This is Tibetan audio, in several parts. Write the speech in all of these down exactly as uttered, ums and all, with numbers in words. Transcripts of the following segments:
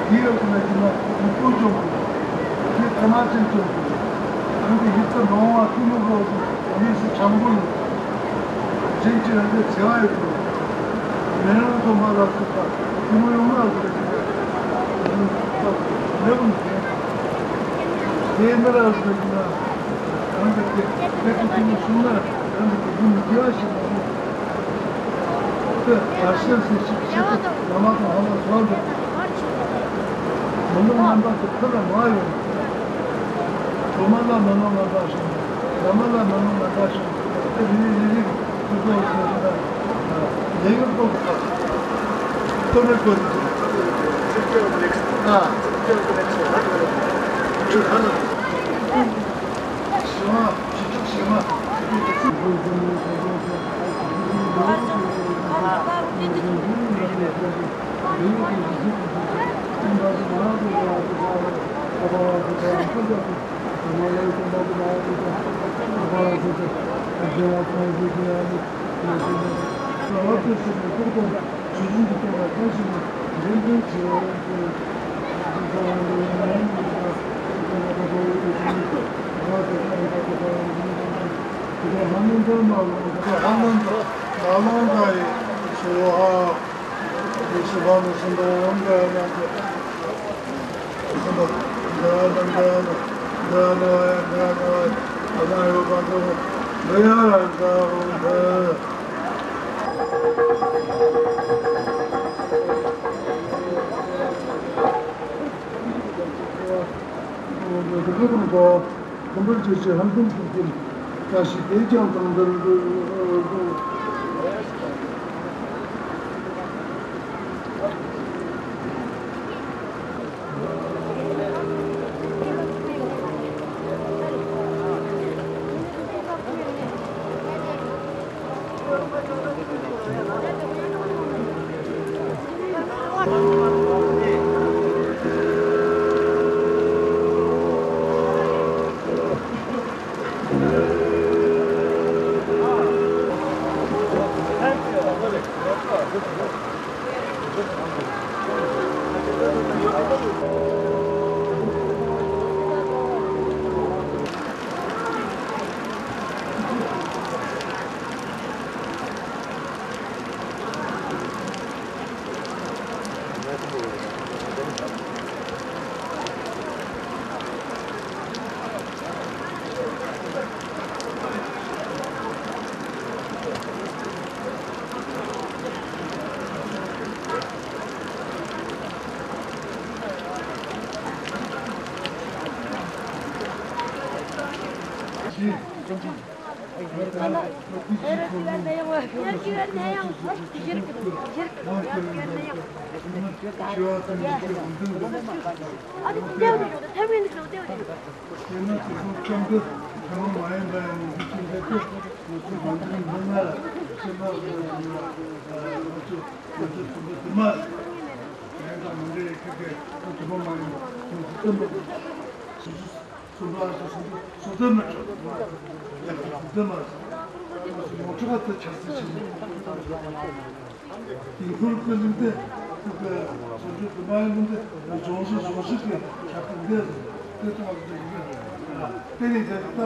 དེའི་འོག་ཏུ་ན་ཅི་ན་ཀུན་སྤྱོད་དགོས། དེ་ཐ་མ་ཅན་སྤྱོད་དགོས། ཁོང་གི་ཡིད་དུ་འོང་བ་ཐུན་མོང་གི་ཡིད་སུ་བྱང་བུ་ཡོད། ཅན་གྱི་རང་གི་འཚེ་བ་ཡོད་དགོས། མེ་རང་དུ་མ་ལ་སོགས་པ་ཐུན་མོང་ཡོང་ལ་དགོས། ལེགས་མི་ཐེ། དེ་མི་ར་ཟེར་ན་རང་གི་དེ་དེ་ཀུན་ཐུན་མོང་བྱུང་ན་རང་གི་དེ་ཀུན་དགེ་བ་ཞིག་མ་རེད། དེ་བར་ཤ་ཟེར་ཞིག་བྱེད་དུ་བླ་མ་དང་ཧ་ལ་སོགས་འདུག་མི་ནོ་ངན་པ་དེ་ཁོ་ལ་མ་ཡོང་། ཐོག་མ་ལ་མི་ནོ་ངན་པ་ཞིག་བླ་མ་ལ་མི་ནོ་ངན་པ་ཞིག་དེ་རེ་རེ་རེ་རེ་ཁོ་ཚོ་ཟེར་ན་ལས་ཀྱི་སྐོར་དུ་ཐོག་མའི་སྐོར་དུ་ཨ། ཞི་བ། ཁམས་པར་ཆེ་ཆེ་ཧམ་ཐུམ་ཐུམ་ཐུམ། བཀྲ་ཤིས་དེས་ཀྱང་དང་ལྡན་དུ། སུམ་པ་ཨ་ཙི་སུམ་པ་སུམ་ཙམ་མ་ཆོག་ཡག་པོ་སུམ་ཙམ་མ་ཟེར། ཡོངས་གྲགས་དེ་ཆགས་སྲིད་ཆེ་ནི། དེང་ཁུལ་གྱི་གླིང་སྡེ་ཁུལ་གྱི་སོ་སོའི་དུ་མའི་གླིང་སྡེ་ལྗོངས་གཞི་ལྗོངས་གཞི་གི་ཁྱབ་པའི་སྡེ་རེད། དེ་ཙམ་ཟེར་གྱི་རེད། དེ་ནི་དེ་ལྟ་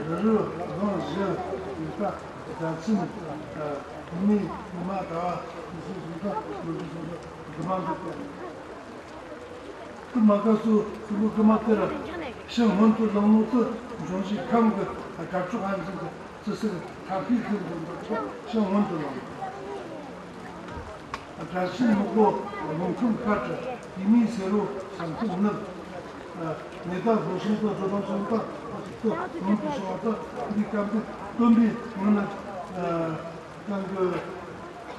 རི་རུ་རང་བཞིན་ཡིན་ས་རྫ་ཆེན་མི་མི་མ་དགའ་མི་སུ་སུ་ད་མི་སུ་སུ་དུ་མ་འདུག་གོ། དེ་མ་སྐབས་སུ་སྲིན་པོ་ཀུ་མ་ཏི་ར་ཕྱིར་སྔོན་དུ་ལངས་ནོ་དེ་འབྱུང་བཞི་ཁམས་ཀྱི་དགའ་ཕྱོགས་ཨན་ཟིན་གྱི་ཙི་སིར་ཐར་ཕིག་ཟིན་དུ་འདུག་ཚོ་ཕྱིར་སྔོན་དུ་ལངས། དགྲ་ཤེས་སྨུག་པོ་རླུང་ཁམས་ཁ་བྲལ་དེ་མིའི་ཟེར་རོ་ཟངས་ཁམས་ནུབ། ཉི་ཟླ་ལྷོ་བྱང་དུ་རྡོ་རིང་སོང་ད་ཨ་ཏི་ཏོ་ལུང་དུ་སོང་བ་ད་འདི་སྐབས་འདི་སྟོན་པའི་ངོ་ནས་ཀྱང་གི་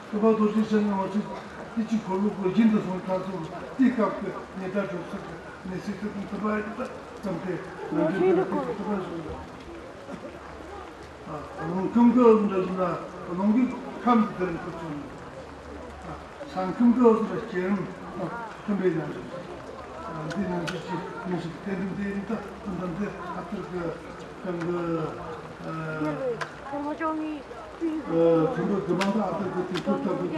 སྟོན་པ་རྡོ་རྗེ་འཆང་གི་ངོ་ཚུལ་དེ་གཅིག་འཁོར་ལོ་སྒོ་རྒྱན་དུ་སོང་ཐག་ཚོ་དེའི་སྐབས་ཀྱི་ཉི་ཟླ་གྲོལ་ཚུལ་གྱི་ནི་སྲིད་ཚུལ་དང་མཐུན་པ་ཡིན་ད་ཙམ་གྱི་ནང་འདྲེན་དུ་དེ་མཐུན་པ་བྱུང་ཡོད། རླུང་ཁམས་ཀྱི་འོག་འདྲ་ཞིག་ན་རླུང་གི་ཁམས་དེ་རིང་ཁུ་ཚུན། ཟངས་ཁམས་ཀྱི་འོག་ཏུ་སྐྱེ་རིམ་མཐུན་པའི་ནང་འདི་ནང་བཞིན་གྱི་མི་ཞིག་གཏན་འདུན་དེ་ཡིན་ད་མཐུན་དམ་དེ་ཨ་ཐུར་གྱི་གང་གི། ཐུན་མོང་གི་མང་ད་ཨ་ཐུར་གྱི་དུས་སུ་ལྟ་བུ་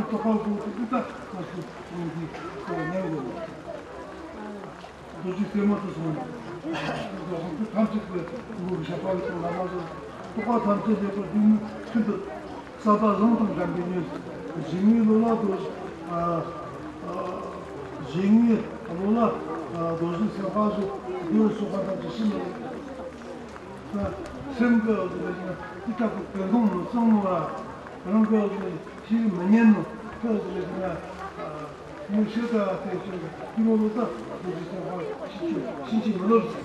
རེ་རྟོགས་པ་དགོས་ཀྱི་འདུག་ད་ང་ཚོ་ཁོང་གིས་ཁོ་ཉན་དགོས། རྡོ་རྗེ་སེམས་མ་དུ་སོང་ནས། རྡོ་ཁང་དུ་ཐམས་ཅད་ཀྱི་ལུགས་ཞབས་པ་ལ་དང་བླ་མ་སོགས་རྟོགས་པ་ཐམས་ཅད་ལེགས་པར་བསྡུས་ནས་ཤིན་ཏུ་ས་དང་རླུང་དང་འགྲན་པའི་ཉོན། ཞིང་ངེས་ལོ་ལ་རྡོ། ཞིང་ངེས་ལོ་ལ་རྡོ་རྗེ་སེམས་དཔའ་སོགས་རྡོ་སོགས་པ་ཐམས་ཅད་ཤིན་ཏུ། སེམས་ཀྱི་འོག་ཏུ་ལས་ཀྱང་དེ་ལྟ་བུ་དགེ་སློང་མི་གཙང་བ། རང་གི་འོག་ཏུ་ཤེས་མི་ཉན་ནོ། དེ་འོག་ཏུ་ལས་ཀྱང་མི་ཤེས་ཀ་དེ་ཤེས་ཀ་དེ་མོ་ལོ་ད་དེ་ཅི་ཐོག་པ་ཤེས་ཀྱི་ཤེས་ཀྱི་མི་ལོ་ཟེར།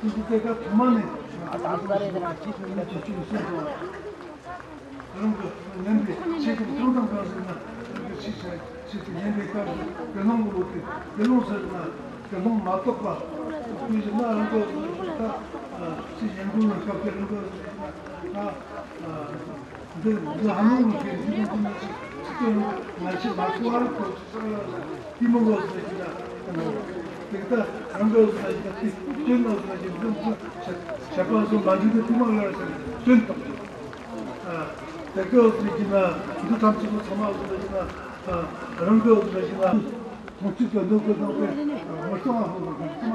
དེ་ཅི་དེ་ཀ་ཐོག་མ་ནས་ང་ཚོ་ལ་ཅི་ཅི་ཅི་སེམས་དང་། རང་གི་ཉན་པའི་ཆེད་དུ་ཅུང་ཙམ་གང་ཟེར་ན། རང་གི་ཆེད་ཆེད་ཆེད་དུ་ཉན་པའི་སྐབས་སུ་དགེ་སློང་གི་ལུགས་ཏེ། དགེ་སློང་ཟེར་ན་དགེ་སློང་མ་གཏོགས་པ། དེ་བཞིན་ན་རང་གི་ད་ཅི་ཉན་དགོས་ན་སྐབས་དེ་རང་གི་ད་འདི་འདི་ཧ་མ་གོ་གི་འདི་ང་ཚོ་ང་ཚོ་མ་གོ་བར་གོ། དེ་མོ་ལོ་ཟེར་གྱི་ན། དེ་ལྟ་རང་གི་ལོ་ཟེར་གྱི་ན་དེ་སྐྱོན་ལོ་ཟེར་གྱི་འདི་ཚོ་བྱ་བྱ་བ་ཚོ་མ་འཇུག་གི་དེ་མོ་ཡོད་ཟེར་སྐྱོན་དང་། དེ་གི་ལོ་ཟེར་གྱི་ན་འདི་ཐམས་ཅད་ཚང་མ་ལོ་ཟེར་གྱི་ན། རང་གི་ལོ་ཟེར་གྱི་ན་ཐོང་ཚིག་གི་འདོད་གི་དང་དེ་མི་གཙང་བ་ཧོ་ཧོ་གི་དེ་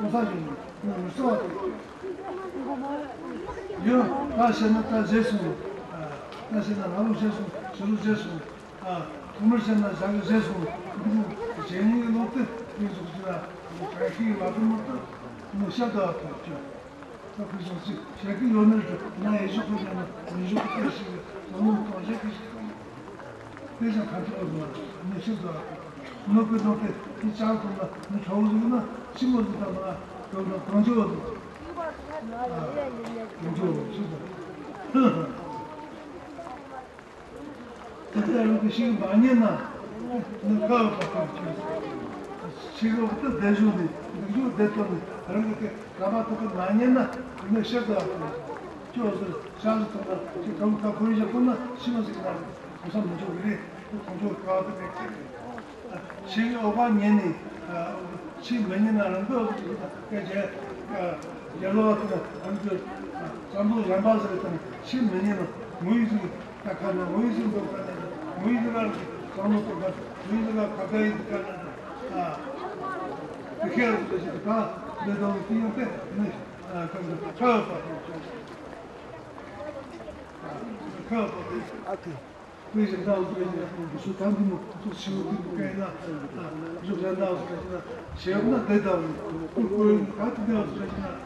མོ་ཟེར་གྱི་ན་མི་གཙང་བ་དེ་ཡོད། ད་བཤད་ན་ད་བཟས་སོང་། ད་བཤད་ན་ང་ལོ་བཟས་སོང་། ཕྱི་ལོ་བཟས་སོང་། ཨ། ཐོག་མར་བཤད་ན་བཟའ་གི་བཟས་སོང་། འདི་མོ་བྱས་ནས་ལོ་དེ་དེ་ཟུག་ཅིག་ལ་གང་ཤེས་ལ་དུ་མ་ཏུ་མི་བཤད་ད་ཐུབ་ཀྱི། ད་ཁོས་སོང་ཅིག་བཤད་གི་ཡོད་ནི་རེད། ང་ཡེ་ཤུ་ཁོ་ཡང་ན་མི་ཤུ་ཁོ་ཁ་ཤས་ཀྱི་ལོ་ངོ་གང་བཤད་གི་ཞིག་དང་། དེ་ཅང་ཁ་ཐུག་ལ་མི་བཤད་ད་ཐུབ། ནོ་ཀི་དང་དེ་དེ་ཅང་ཐུབ་ན་མི་ཁྲོ་བོ་ཟིག་ན་ཤི་མོ་ཟིག་དང་ན་གང་ན་གང་ཆོ་བ་ཟིག་ཨ། གང་ཆོ་བ་ཟིག་ད། དེ་ལྟར་རང་གི་ཤེས་མ་ཉན་ན། ནི་ཁ་བ་པ་ཁ་ཆེ། ཤེས་རོགས་དེ་བདེ་བཞུགས་ནས་འདུག་རྒྱུ་བདེ་ཐོབ་ནས་རང་གི་དེ་ལ་མ་ཐུབ་པ་མ་ཉན་ན་ནི་ཤེས་དགོས་པ་ཁོ་ན། ཁྱོད་ཚོ་ཤ་ཟ་ཐུབ་ན་ཁྱོད་གང་ཁ་ཁོ་རི་བཞག་ཁོ་ན་ཤི་མ་ཟིག་ན་གོ་ས་མི་འཇོག་གི་རེད། ཁོ་ཁོང་ཚོ་ཁ་བ་དེ་ཁ་ཆེ་རེད། ཤེས་ཀྱི་འོག་པ་ཉན་ནས། ཤེས་མི་ཉན་ན་རང་གི་སྐད་ཆ། ཡར་ལོག་དང་རང་གི་བསམ་བློ་གཞན་པ་ཟེར་དང་ཤེས་མི་ཉན་ན་ངོ་ཡི་ཟིག་ད་ཁ་ན་ངོ་ཡི་ཟིག་འདུག་ཁ་ན་ངོ་ཡི་ཟིག་རང་གི་བསམ་བློ་གཏོང་ཁ་ངོ་ཡི་ཟིག་ཁ་བརྡ་ཡི་ཟིག་ཁ་ན་ཨ། དེ་ཁྱེད་རང་ཚོ་ཞིག་ད་འདི་དང་དེ་ཡང་དེ་ནི་ཁ་ན་ཁ་བ་པ་ཁ་བ་པ། དེ་བཞིན་བདག་འཛིན་པའི་ཉེས་དང་འདི་ཚོ་ཐམས་ཅད་མོ་ཚོ་ཆེ་བོ་ཀུན་ཏུ་བཀལ་ན། གཞུག་ལ་བདག་འཛིན་པའི་ཉེས་དང་ཞེས་པ་ན་བདེ་དང་ཀུན་བཀོལ་ནས་ག་དུས་བདག་འཛིན་པའི་ཉེས་དང་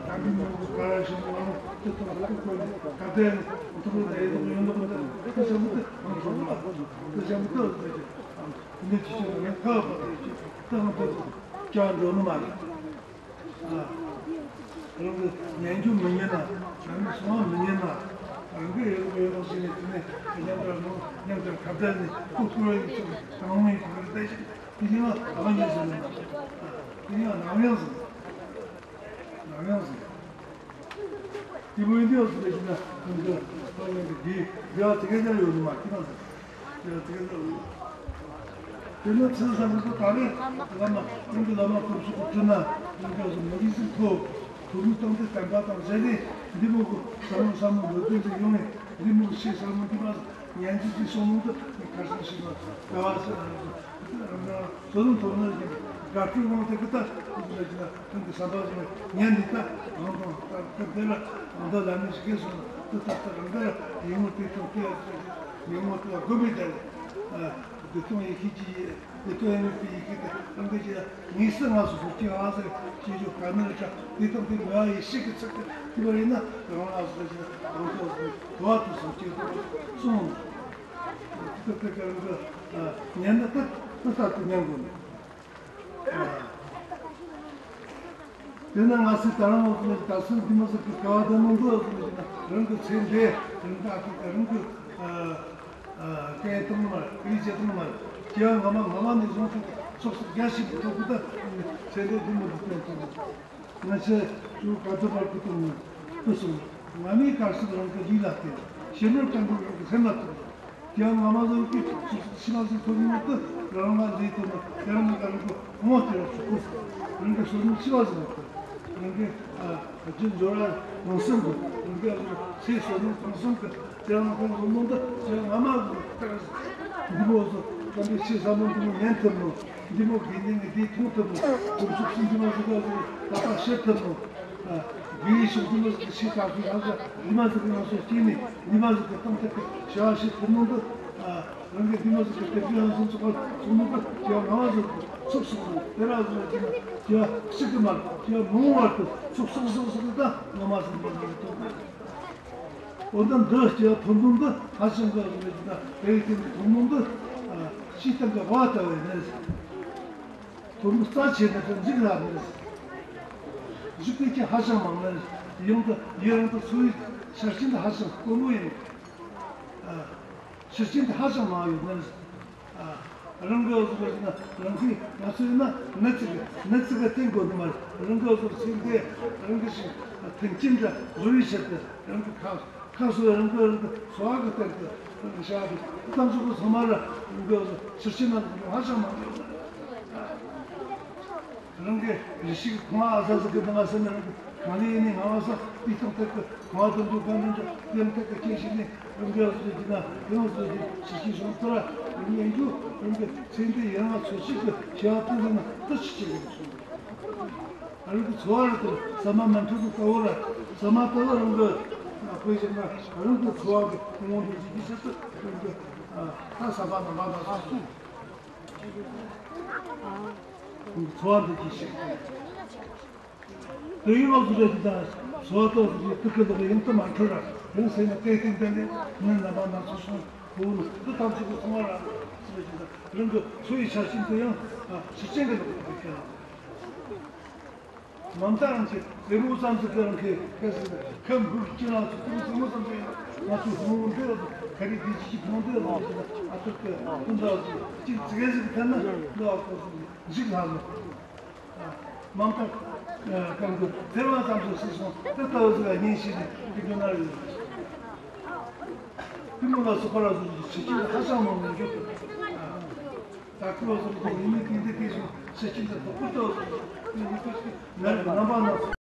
དམ་པའི་མོ་གུ་ག་ར་ཞིག་མོ་རང་དེ་དང་ཀུན་བཀོལ་ནས་ག་བདེ་ནས་ཐུགས་ལ་ཡེ་དང་ཡོན་ལག་དང་དེ་ཆེན་པོ་དེ་ཨང་གཞུང་ལ་དེ་ཆེན་པོ་དེ་འདི་ཅི་ཆེན་པོ་ཡིན་ཁ་བ་དེ་ཅི་དེ་ཨང་དེ་ཀྱང་འགྲོ་ནི་མ་རེད། རང་གི་ཉན་རྒྱུ་མི་ཉན་ན། རང་གི་གསུང་བ་མི་ཉན་ན། རང་གི་ཡོད་པའི་ཡོད་ཞིག་ནས་དེ་ནས་མཉམ་དུ་མོ་མཉམ་དུ་ཁ་བརྡ་ནས་ཀུ་ཀུ་རེ་ཞིག་གང་མིན་གང་རེ་བལྟས་ཤིག་དེ་ཉིན་ལ་གང་ཉན་ཟེར་ནས་མ་ཤེས། དེ་ཉིན་ལ་ནམ་ཡང་ཟེར། ནམ་ཡང་ཟེར། དེ་བོད་འདི་ཡོད་ཟེར་ཞིག་ན་ཁོང་ཚོ་ཁོང་ཚོ་གི་དགེ་བ་དེ་ག་ཅང་ཡོད་ནི་མ་ཁྱེད་རང་ཚོ། དེ་ནས་ཚུལ་བཟང་པོ་ད་རེས་བླ་མ་ཀུན་གྱི་བླ་མ་སྟོབས་ཤུགས་བསྐྲུན་ན་ཀུན་གྱི་བཟང་མི་རིགས་སུ་ཐོབ། ཐུགས་ལུས་བཏང་སྟེ་བསྟན་པ་དང་བཅས་ཏེ་འདི་མོ་གི་ཟབ་མོ་ཟབ་མོ་ལོ་རྒྱུས་ཀྱི་ཡོང་ནས་འདི་མོ་གི་ཆེས་ཟབ་མོ་འདི་མ་ཉན་རྒྱུ་ཅིག་སོང་མོ་འདི་ཁར་སང་ཞིག་ལ་དགའ་བ་ཟེར་ན་རང་ཚོ་རང་ཚོ་ལུང་ཐོག་ན་ཞིག་དགའ་སྤྲོའི་དབང་དེ་གི་ད་ཀུན་གྱི་ལ་ཞིག་ན་ཀུན་གྱི་བསམ་པ་ཞིག་ཉན་འདི་ལྟ་རང་དང་ད་ཀུན་དེ་ལ་རང་ད་ལ་མི་ཞིག་གིས་སོང་ན་འདི་ལྟ་ལྟ་རང་དེ་ལ་ཉིན་མོ་དེ་ཐོག་སྐྱེ་ཡ་ཟེར་ཉིན་མོ་དེ་ལ་དགོན་པའི་དེ་ལ། བདེ་སྟོང་ཡེ་ཤེས་ཀྱི་ཡེ། བདེ་སྟོང་ཡེ་མེད་པའི་ཡེ་ཤེས་དེ་རང་གི་ཅི་ངེས་སུ་ང་སོ་སོ་སྐྱེ་བ་ཟེར་ཅི་ཞིག་ག་ནས་ཀྱང་བདེ་སྟོང་དེ་མེད་པ་ཡེ་ཤེས་ཀྱི་ཚིག་དེ་བྲིས་པ་ཡིན་ན་རང་ལ་སོ་སོ་ཅི་རང་སོ་སོ་དུ་བ་དུ་སོ་སྐྱེ་དུ་གསུངས། དེ་ལྟར་དེ་ག་རང་གི་ཉན་ན་ད་ད་ལྟ་དུ་ཉན་དགོས། དེ་ན་ང་ཚོས་ད་རང་ངོ་ནས་ད་སུན་དེ་མ་ཟེར་གི་ག་བ་དང་ནང་དུ་ཟེར་གི་ན་རང་གི་ཚེ་འདས་རང་གི་ཨ་ཁུ་རང་གི་སྐད་གཏོང་མ་རིག་བྱེད་གཏོང་མ་སྐྱེ་བ་སྔ་མ་སྔ་མ་ནས་བཟུང་སྟེ་ཚོགས་སུ་རྒྱ་ཞིག་ཐོབ་གི་ད་ཚེ་འདས་དེ་མ་ཟེར་གི་ན་ང་ཚོས་ཅུ་ག་ཚོད་པར་གི་དང་དུ་སོང་ང་མིའི་གར་སོགས་རང་གི་ལུས་ལ་བརྟེན་ཞེ་མེར་ཀྲང་གི་རང་གི་སེམས་ལ་བརྟེན། དེ་ཡང་སྔ་མ་ལོ་གི་ཕྱི་མ་ཟིན་ཐོབ་ཡོང་དུས་རང་ལ་ལས་དོན་དེ་རང་གི་རང་གི་ངོ་དེ་ལ་ཚུགས་པ། རང་གི་བསོད་ནམས་ཕྱི་མ་ཟིན་ཐོབ། རང་གི་རྒྱུ་འབྱོར་བ་ཡོང་སེམས་དུ་རང་གི་ཚེ་བསོད་ནམས་གང་སོང་གི་དེ་རང་གི་ངོ་མོ་འདི་དེ་སྔ་མ་ལོ་ལྟར་འདི་མོ་ཚོ་གང་གི་ཕྱི་ས་མོ་འདི་མོ་ཉན་ཐུབ་ནོ། འདི་མོ་དགེ་འདུན་གྱི་སྡེ་མཐོང་ཐུབ་ནོ། དགོངས་ཞུ་ཕྱིན་འདི་མོ་ཟིག་ག་ལ་ད་ལྟ་བཤད་ཐུབ་ནོ། དགེ་བའི་ཕྱོགས་འདི་མོ་ཟིག་གི་ཤེས་དག་གི་ལྷ་ས་འདི་མ་ཟིག་གི་ང་ཚོ་སྐྱེས་ནས་འདི་མ་ཟིག་གི་གཏིང་ཐག་གི་བྱ་བ་བྱེད་ཐུབ་ནོ་འདི། རང་གི་འདི་མ་ཟིག་གི་དེ་བཞིན་ཡང་སེམས་ཚོགས་པ་ཚོགས་ནོ་འདི་བྱ་བ་ང་ཟིག་གི་ཚུགས་སོང་ནོ་དེ་ར་ཟིག་གི་ན་བྱ་བ་གཅིག་གི་མ་རེད། བྱ་བ་མང་བར་དུ་ཚུགས་སོང་སོང་སོང་གི་ད་ང་མ་ཟིག་མ་ཟིག་གི་ཐོག་གི། འོ་ན་འདི་སྐྱེ་བ་ཐོབ་ནོ་འདི་ཧ་ཅང་གི་རེད་ན་དེའི་སྟེང་གི་ཐོབ་ནོ་འདི་ཨ་སྤྱིར་བཏང་གི་དབའ་ལྟ་བུ་ཡིན་ནི། ཐོབ་ནོ་རྩ་ཆེ་ན་དེ་འཇིག་ལ་ནི། འཇིག་པའི་སྐྱེ་ཧ་ཅང་མང་ནི། ཡང་དུ་ཡི་རང་དུ་འཚོ་བའི་ཆ་རྐྱེན་དེ་ཧ་ཅང་དཀོན་པོ་ཡིན། ཨ་ཆ་རྐྱེན་དེ་ཧ་ཅང་མང་ཡོད་ནི། ཨ་རང་གི་འོ་ཟོ་ན་རང་གི་ང་ཚོ་ཡིན་ན་ནི་ཙི་གི་ནི་ཙི་གི་སྟེང་དགོས་ནི་མ་རེད། རང་གི་འོ་ཟོ་ཚེ་འདས་རང་གི་ཞིག་མཐུན་རྐྱེན་དུ་བཟོ་བའི་ཆེད་དུ་རང་གི་ཁ། ཁ་སོ་རང་གི་རང་གི་འཚོ་བ་གི་སྟེང་དུ་རང་གི་བྱ་བ་དེ་ཏང་ཚོ་གི་ཚང་མ་ལ་རང་གི་ཕྱིར་ཕྱིན་ན་ཧ་ཅང་མང་པོ་ཡོད། རང་གི་རེ་ཞིག་ཁང་བ་ཨ་ས་ས་གི་དང་ཨ་ས་ནས་རང་གི་གང་ལས་ནས་ང་བ་ས་དེ་སྟེང་ཐད་ཀི་ཁང་བ་དུ་འདུག་གང་འདུག་དེ་ཐད་ཀི་སྐྱེ་ཞིག་ནས་རང་གི་ཨ་ས་དེ་ན་དེ་ང་ཚོ་དེ་ཕྱིར་ཕྱིན་སོང་ཚུར་རང་གི་ཡན་རྒྱུ་རང་གི་ཚེ་འདི་ཡན་ང་ཚོ་ཞིག་གི་བྱ་བ་དེ་ལས་ན་དུ་ཆི་ཆི་རེད་སོང་། རང་གི་འཚོ་བ་རེད་དོ། ཟ་མ་མི་འཕྲོད་དུ་ལྟ་བུ་ར། ཟ་མ་ལྟ་བུ་རང་གི་དཔེ་བཞག་ན་རང་གི་འཚོ་བ་གི་ངོ་དེ་ཞིག་གི་ཆེད་དུ་རང་གི་ད་ཟ་མ་ནང་མ་ན་སོགས་སུ་རང་གི་འཚོ་བ་འདི་ཀྱི་ཞིག་དེ་ཡིན་ལོག་ཏུ་རེད་དེ། ད་འཚོ་བ་ལྟ་བུ་ཞིག་ཏུ་ཁི་ལོག་ཡིན་དུ་མ་འཕྲོད་ར། རང་སེམས་ལ་གཏད་དེ་འདི་ནས་ནི་ནང་མ་ན་སོགས་སུ་འོ་ནི་འདི་ཐམས་ཅད་ཀྱི་ཚང་མ་ར་ཟེར་གྱི་ད་རང་གི་འཚོ་བའི་ཆ་རྐྱེན་དེ་ཡང་ཕྱི་རྐྱེན་གི་ལོག་ཏུ་ཁྱེད་ལ། མང་དག་རང་གི་རྩེད་མོ་ཙམ་ཟིག་གི་རང་གི་སྐད་ཟིག་ཁམ་བུར་སྐྱེ་ལ་ཚོ་ཏུ་རྩེད་མོ་ཙམ་ཟིག་ང་ཚོ་ཧུང་འདི་ལ་ག་རེ་དེ་ཅི་ཕུང་འདི་ལ་ཨ་ཐུར་གི་ཀུན་ད་ཟིག་ཅིག་ཙི་གེ་ཟིག་ཐན་ན་འདི་ཨ་ཁོ་ཟིག་འཇིག་ལ་ནི། མང་དག་གང་གི་ཚེ་རང་ཙམ་ཟིག་སོང་དེ་ལྟ་བུ་ཟིག་ལ་ཉན་ཤེས་ནས་དེ་གི་ན་རེ་ཡོད། ཀུན་ལ་སོགས་པ་ལ་ཟིག་ཅི་ཅི་ཧ་ཅང་མང་མི་འཇུག་གི། ད་ཁོ་བཟོ་འདི་ཡིན་མིན་དེ་འདི་དེ་བཞིན་ཤེས་ཀྱི་འདི་དོག་པོ་ལྟ་བུ་དེ་ཡིན་པ་ཞིག་ནར་རྣམ་པ་སྣ་ཚོགས།